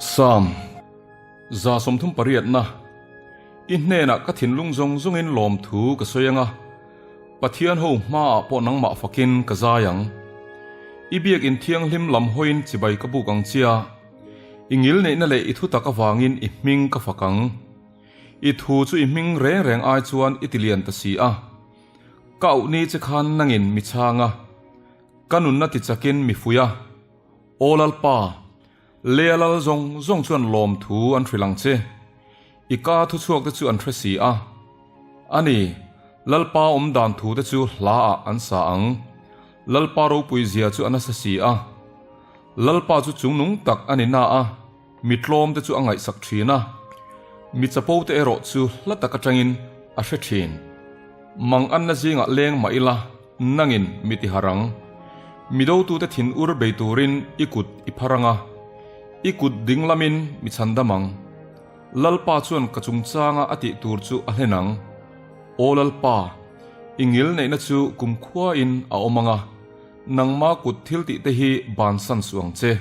Sam, 38 na, I hnenah ka thinlung zawng zawngin lawmthu ka sawi ang a, Pathian ho hmaah pawh nangmah fakin ka zai ang. I biakin thianghlim lam hawiin chibai ka buk ang chia, i ngilneihna leh i thutak avangin i hming ka fak ang. I thu chu i hming reng reng ai chuan i tilian ta si a. Ka auh ni che khan nangin mi chhang a, ka nunna tichakin mi fuih a. Aw Lalpa, Lea lal zawng zawng chuan lawmthu an hrilh ang che. I ka thuchhuak te chu an hre si a. A ni, Lalpa awm dan thu te chu hla ah an sa ang. Lalpa ropui zia chu a nasa si a. Lalpa chu chungnung tak a ni na a. Mi tlawm te chu a ngaihsak thin a, mi chapo te erawh chu hla tak atangin a hre thin. Mang anna zingah leng mah ila, nangin mi ti harh ang. Mi dotute thin ur bei turin i kut i phar ang a, i kut ding lamin mi chhan dam ang. Lalpa chuan ka chungchanga a tih tur chu a hlen ang. Aw Lalpa, i ngil neihna chu kumkhuain a awm ang a, nangma kut thil tih te hi bansan suh ang che.